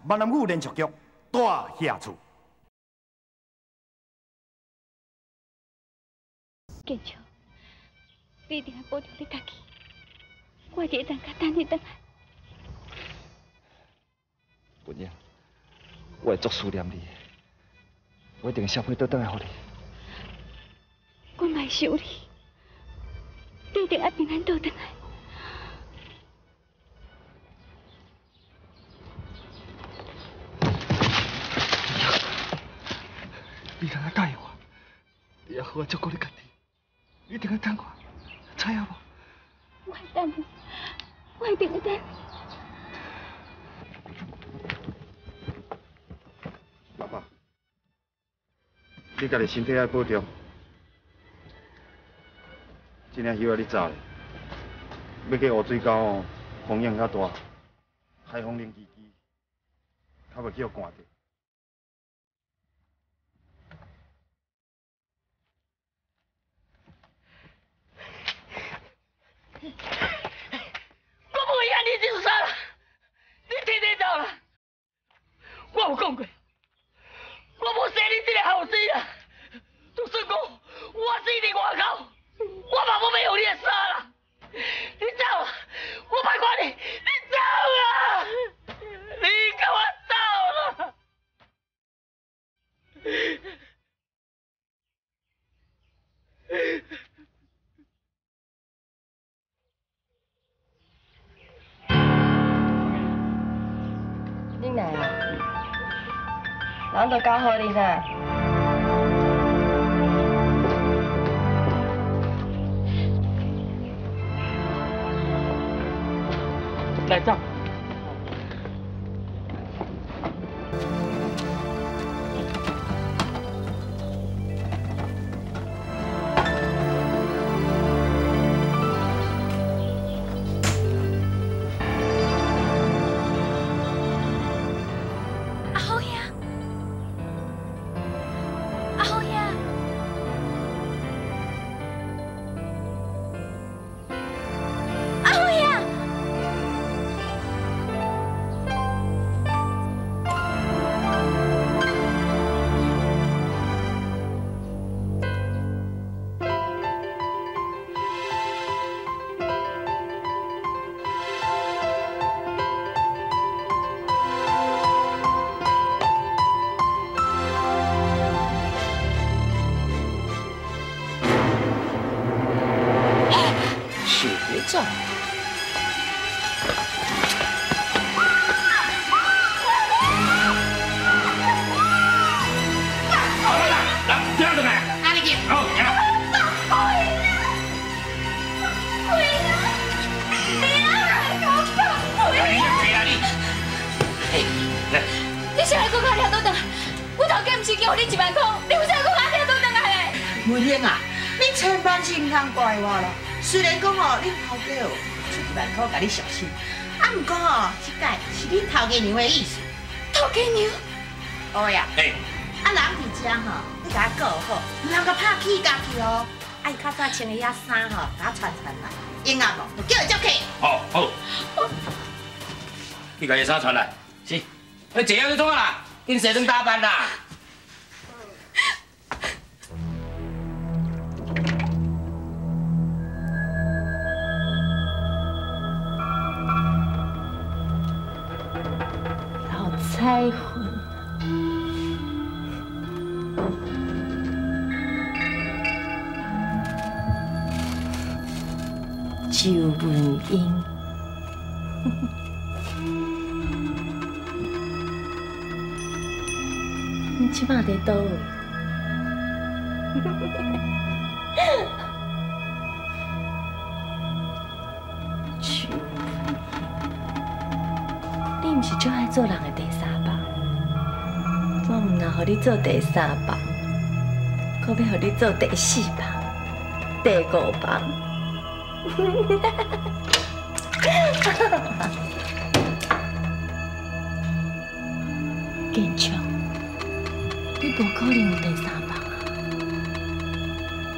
闽南语连续剧《大侠厝》。坚强，你一定要保重你家己。我伫会当甲等你转来。文英，我会足思念你的，我一定会设法倒转来予你。我嘛会想你，你一定爱平安倒转来。你通爱答应我，你要好好照顾你家己，你一定爱等我，知影无？我会等你，我一定会等。爸爸，你家己身体爱保重。这领靴仔你扎咧，欲过乌水沟哦，风险较大，海风冷吱吱，较袂去予寒著。我无会你自杀啦！你天天走啦！我有讲过，我无生你这个后生啦。就算讲我死伫外口，我嘛无欲予你的杀啦！你走啦！我歹看你，你走啦！你共我走啦！你来啊！人都交予你噻。来走。走。好啦，来，听转来。阿你去。好，行。放开啦！放开啦！你啊，给我放开！你起啦你！来。你啥会阁较掠倒转来？阮头家毋是交予你1万块，你为啥阁较掠倒转来嘞？文英啊，你千万是毋通怪我咯。虽然讲哦，恁头家哦出1万块共你赎身，啊，毋过哦，这摆是恁头家娘的意思。头家娘？哦呀。嘿。啊，人伫遮吼，你共伊顾好，毋通共拍起家去哦。啊，伊较早穿的遐衫吼，共穿穿来，用啊无，就叫伊接去。好，好。去共伊衫穿来。是。你坐遐去创啊啦？紧洗妆打扮啦。彩云，周文英，你这摆伫佗位？周文英，你毋是足爱做人的第三棒？我毋若予你做第三棒，阁欲予你做第四棒、第五棒。建昌，你无可能有第三棒啊！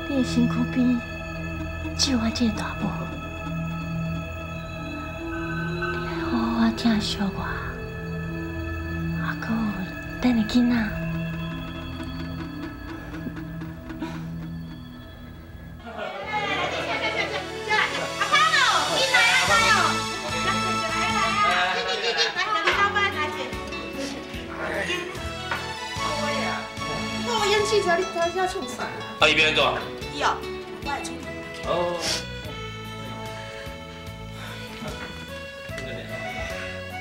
你的身躯边只有我这个大某，你爱好好疼惜我。咱的囡仔。啊，伊欲按怎？伊哦，我会处理。哦。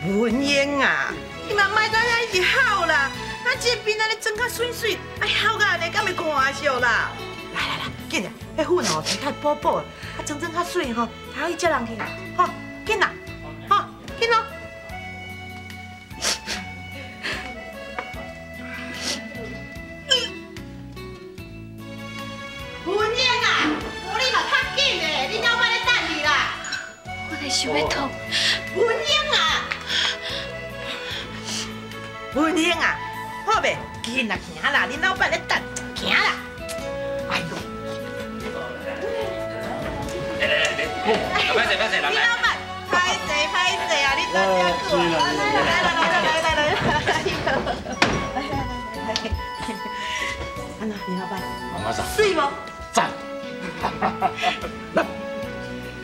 文英啊，你嘛莫在遐一直哭啦，啊，这边安呢装较媠媠，哎，哭甲按呢，敢会看俗啦？来来来，紧来，彼粉哦，摕较薄薄的，啊，装装较媠吼，通去接人去啦，吼，紧啦，吼，紧哦。想欲吐。文英啊，文英啊，好袂？紧啦，行啦，恁老板咧等，行啦。哎呦！来来来，歹势歹势，恁老板，歹势歹势啊！你等遮久啊！来来来来来来来来来来来，按怎？恁老板？阿妈媠无？赞！来，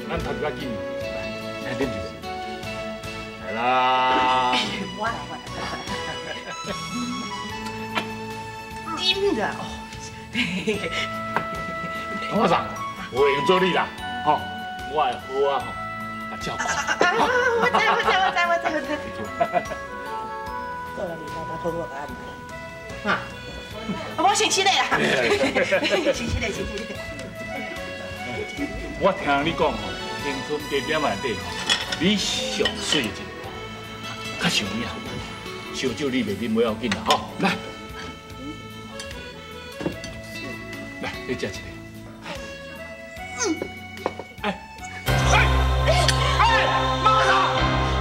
咱头一摆紧。来啉一下，来啦！我来，我来，啉啦哦！董事长，我会用做你啦，吼，我会好啊吼，来照顾。我知，我知，我知，我知，我知。过来，你老爸好我甲安排。啊，我先起来啦，先起来，先起来。我听你讲吼。青春地点内底吼，你上媠一个，较上名。烧酒你袂啉不要紧啦，吼，来，来，你食一个。哎，哎，哎，马上，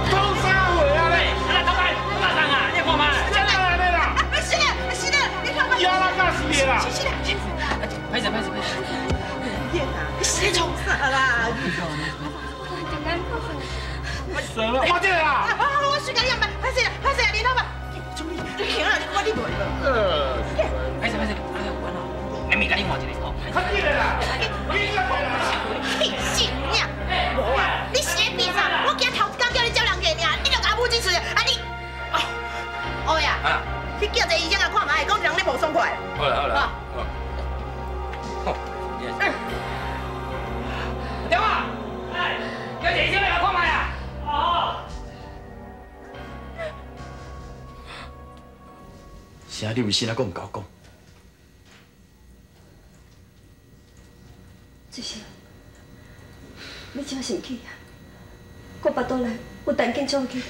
讲啥话啊你？啊，老板，马上啊，你看嘛。真的啦！是的，是的，你看嘛。压啦，尬死的啦！是的，是的。歹势，歹势，歹势。你是创啥啦？我这个啦！我随甲你安排，歹势啦，歹势啦，林老板，处理，你行啦，我你无无。歹势歹势，哎呀，管啦，明明甲你换一个吼。较紧的啦，你啦！屁事尔，无啊，你是咧变啥？我今头一工叫你接人客尔，你就共母子喙，啊你，哦，哦呀，去叫一个医生来看觅，讲人咧无爽快。好啦好啦，好。电话，哎，叫一个医生来看觅啊。啥？你为啥阁毋共我讲？志成，你这生气啊？我腹肚内有担紧创起啊！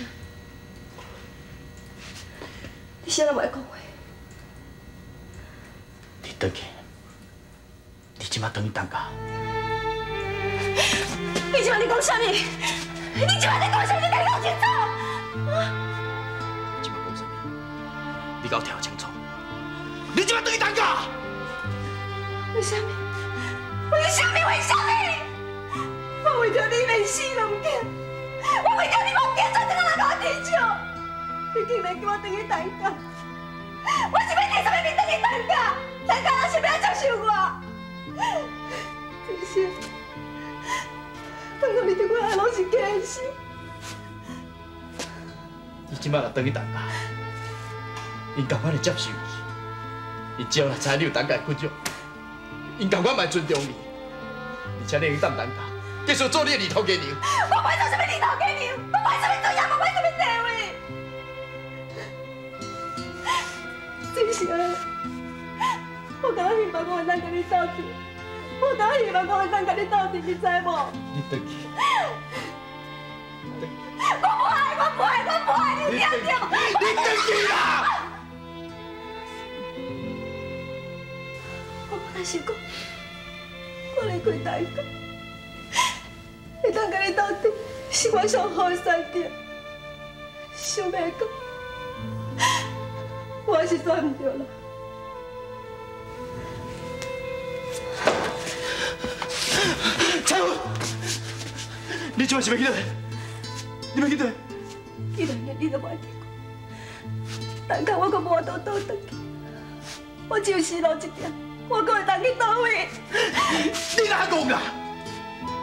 你啥拢无爱讲话？你转去，你这马转去担家。你这马咧讲啥物？你这马咧讲啥物？你家己讲清楚！我这马讲啥物？你共我听清楚！你这马转去担家？为啥物？为啥物？为啥物？我为著你连死拢毋惊，我为著你我惊做这个人共我提笑，你竟然叫我转去担家！我是欲提啥物面转去担家？担家人是欲按接受我？真是，刚刚你对我爱拢是假的是？你这马若转去担家，𪜶共款会接受你，𪜶只要若知你有担家的骨肉，𪜶共款嘛会尊重你，而且你会当担家，继续做你的二头家娘。我不爱做啥物二头家娘，我不爱啥物尊严，我不爱啥物地位。真是啊，我敢若希望我会当佮你斗阵，我敢若希望我会当佮你斗阵，你知无？你转去。我不爱，我不爱，我不爱你，听著。你转去啦！我本来想讲，我离开大家，会当佮你斗阵，是我上好的选择。想袂到，我还是选毋著啦。彩云，你这摆是欲去佗？你欲去佗？既然你都无爱听我，等下我阁无法度倒转去，我只有死路一条，我阁会当去佗位？你哪讲啦？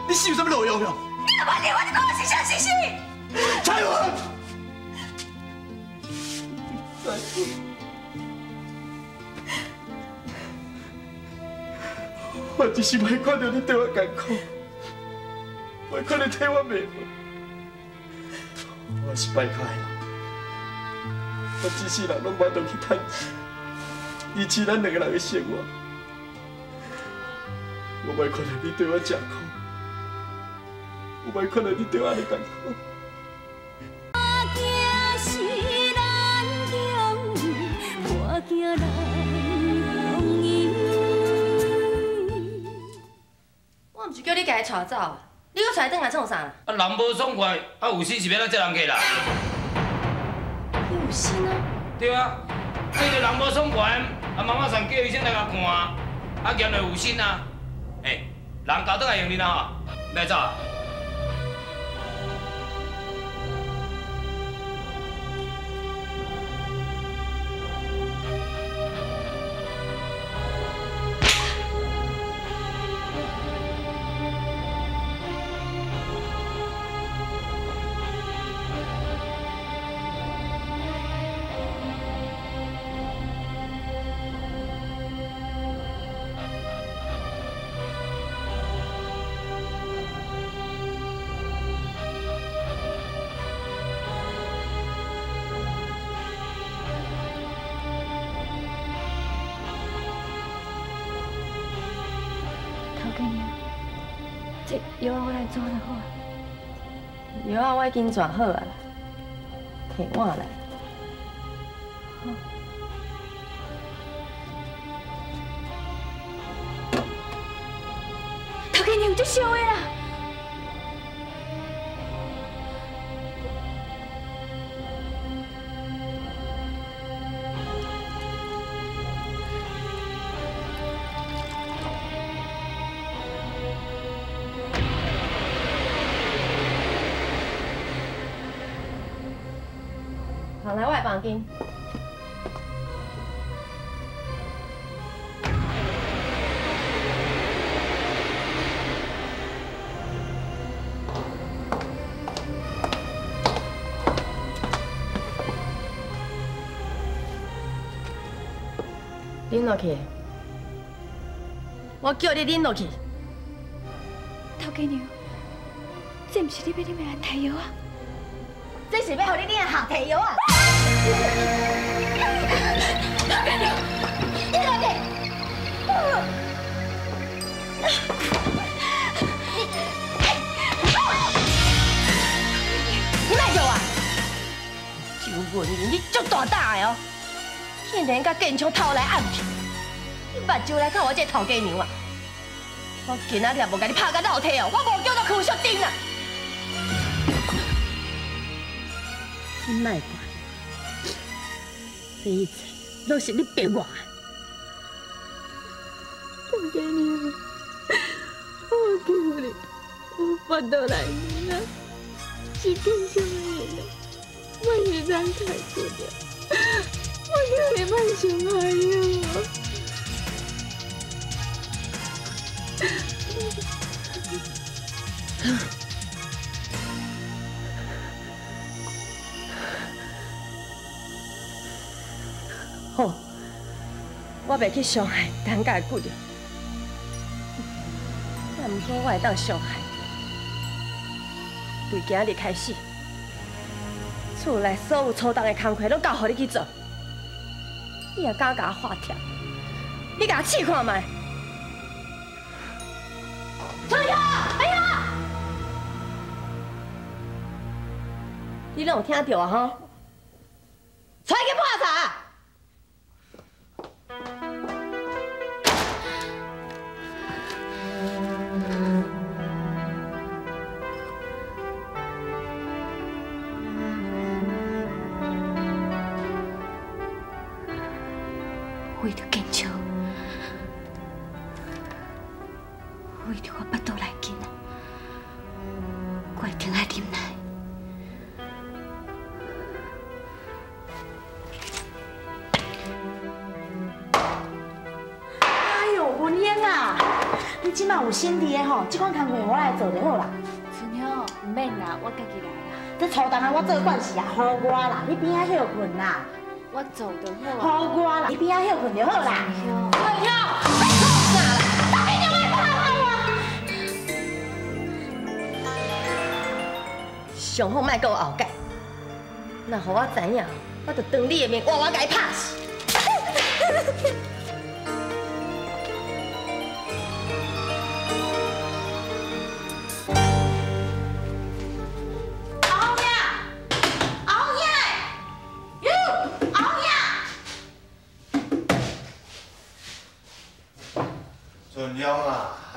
你是有啥物路用哦？你若问我，你讲我是啥是死？彩云，彩云，我只是袂看到你对我艰苦，袂看你替我卖命，我是败家的人，我这世人拢无法度去趁钱，维持咱两个人的生活。我袂看到你对我吃苦，我袂看到你对我按呢艰苦。我毋是叫你家己带走啊，你阁带转来创啥啦？啊，人无爽快，啊有心是欲按怎接人客啦？有心啊？对啊，这个人无爽快，啊妈妈桑叫医生来共看，啊验了有心啊。欸，人交转来用恁啦吼，来走啊。这药我来煮就好啊。药仔我已经转好啊啦，提碗来。好。头家娘，足烧的啦！好，来我的房间。啉落去，我叫你啉落去。头家娘，这毋是你欲啉的安胎药啊？这是欲予你啉的下体药啊！头家娘，你落去！你莫叫我！周文英，你足大胆的哦！竟然佮建昌偷来暗去，你目睭来看我这个头家娘啊！我今仔日无共你拍甲落体哦，我无叫做柯淑珍啊！你莫怪我，这一切拢是你逼我的。头家娘，我求你，我腹肚内面啊，是建昌的囡仔，我是咱太骨了。我叫你莫伤害我。好，我袂去伤害陈家的骨肉，但毋过我会当伤害。对今日开始，厝内所有粗重的工课拢交予你去做。你也敢共我发帖？你共我试看觅。出去！哎呀！你拢有听到啊吼？出来去泡茶。为著建昌，为著我腹肚内囡仔，我一定爱忍耐。這馬有心佇的吼，這款工課我來做就好啦。春香，毋免啦，我家己來啦。這粗重的我做慣勢啊，予我啦，你邊仔歇睏啦。我做就好。予我啦，你邊仔歇睏就好啦。春香，你创啥啦？大家娘莫拍我！上好莫阁有后改，若予我知影，我就当你的面活活共伊拍死。阿红阿红哟，阿红春香啊，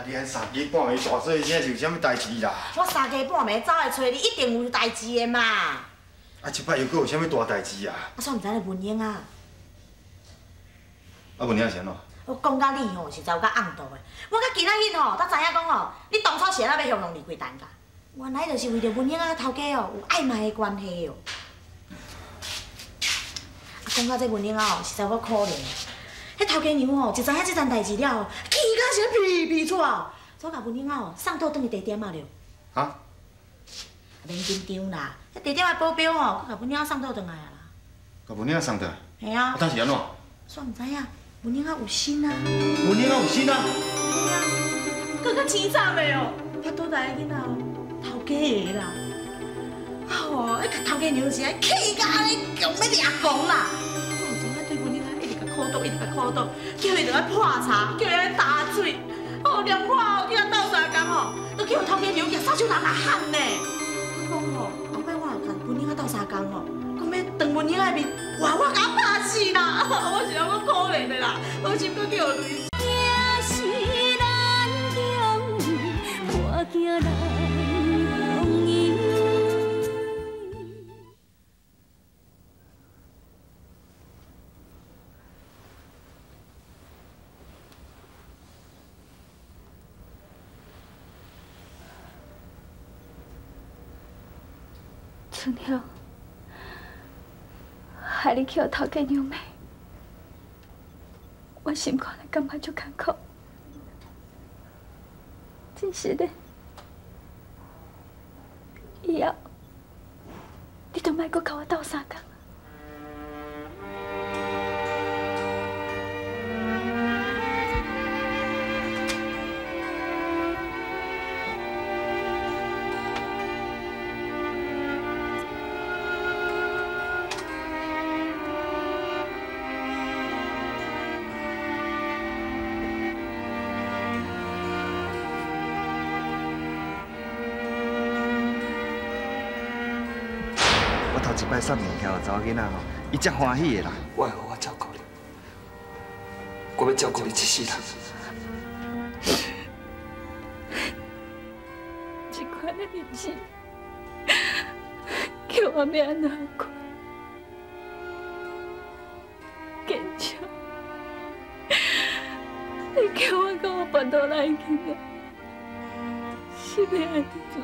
你按三更半暝大细声是有啥物代志啦？我三更半暝走来揣你，一定有代志的嘛。啊，这摆又阁有啥物大代志啊？啊，煞毋知咧文英啊。啊，文英是按怎？我讲甲你吼，实在有够暗度的。我甲今仔日吼，才知影讲吼，你当初是按怎欲向弄离开陈家？原来就是为著文英仔头家哦有暧昧的关系哦。啊，讲到这文英仔吼，实在有够可怜。彼头家娘吼，一知影这层代志了后，气甲是咧皮皮掣，总共文英仔吼送倒转去地点仔了。哈？免紧张啦，彼地点仔保镖吼，阁共文英仔送倒转来啊啦。共文英仔送转来？嘿啊。啊，当时按怎？煞毋知影，文英仔有心啊。文英仔有心啊？嘿啊，阁较凄惨的哦，腹肚内的囡仔哦，头家的啦。啊吼，彼头家娘是安气甲按呢，强欲掠狂啦。我有阵仔对文英仔一直共苦毒，一直共苦毒，叫伊著爱破茶，叫伊爱打水，哦，连我哦，叫伊斗相共吼，都叫头家娘举扫帚人来喊呢。我讲吼，后摆我若共文英仔斗相共吼，讲欲当文英仔的面，活活共拍死啦！我是有够可怜的啦，好心阁叫予雷。春香，害你去予头家娘骂，我心肝内感觉足艰苦。真实的，以后你都莫阁共我斗相共。一摆送物件予查某囡仔吼，伊才欢喜的啦。我会好好照顾你，我欲照顾你一世人。这款的日子，叫我欲按怎过？坚强，你叫我到我腹肚内去啊，是欲按怎？